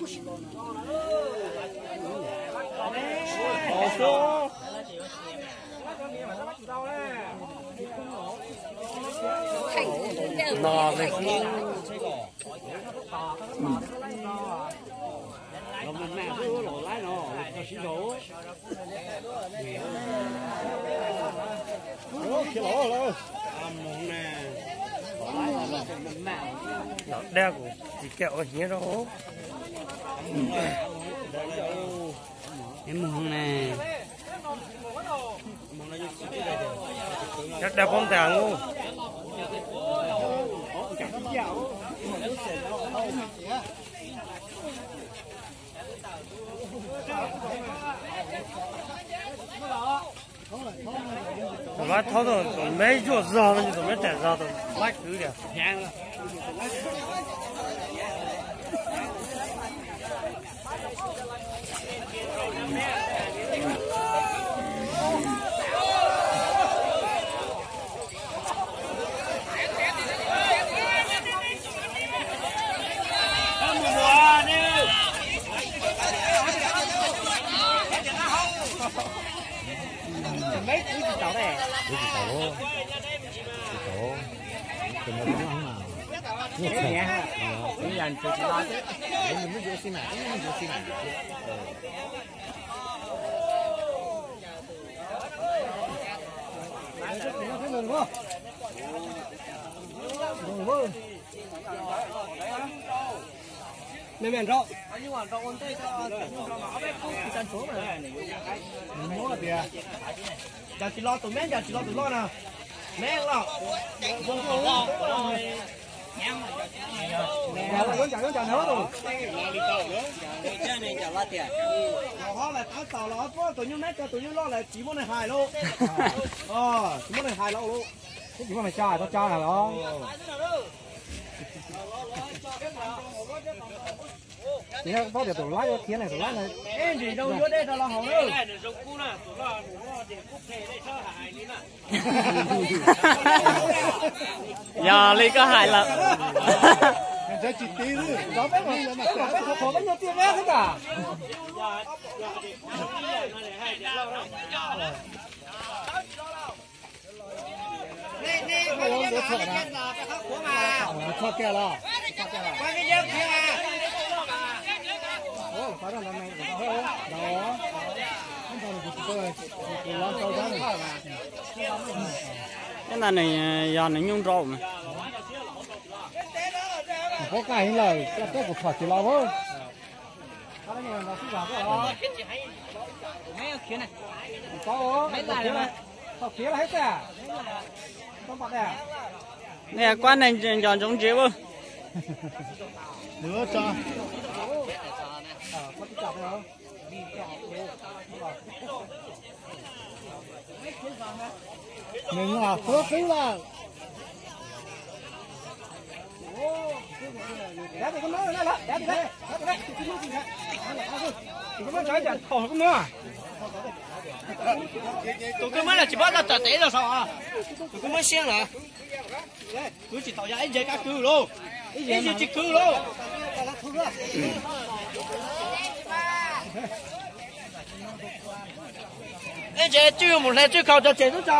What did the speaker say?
Los dag kuv tsis kam ua hnyiab rau. Mus ne. Dag poob tas ub. Tus lab thaub tus meb zuaj zog no, tus meb tam zog tus lab kwv tias. Kwv tsis tau, tsis tau, tus no mas, tus no muab yuav xwb mas, muab yuav xwb mas. Me me nrau. Nws muab tias, cas tsis los tus me, cas tsis los tus loj na. Me los. Ncav los, ncav los, ncav los. Los ho lawm tab tom los, tus nyuj me rau tus nyuj loj lawm tsis muaj neeg hais lauj. Tsis muaj neeg hais lauj. Twb tsis muaj neeg tsa, tau tsa na los. Tsis paub tias tus lab yuav khiav ne, tus lab na. Ib ntsis zoo yuav dej rau los haus na. Yog li koj hais lawm. Tsis tiv, peb mas peb qhov qhov peb nyuag tiaj vab xwb tas. Txhoj kiag los. Tej ntawd nws yog nws nyuj nrau mas. Pob qaj heev lawm, koj teb kuv txhom tsis los. Nej kuab neeg nco ntsoov ntsia. Nws nyuag qhuav qwb lawm. Tus koj muab los tsis paub los tom tev los saum. Tus koj muab siab lawm. Kwv tsis tau, yog ib ntses kab kwv lauj, ib ntses tsis kwv lauj. Ib ntses tswj mus hle tswj khaus tso tseg tub tso.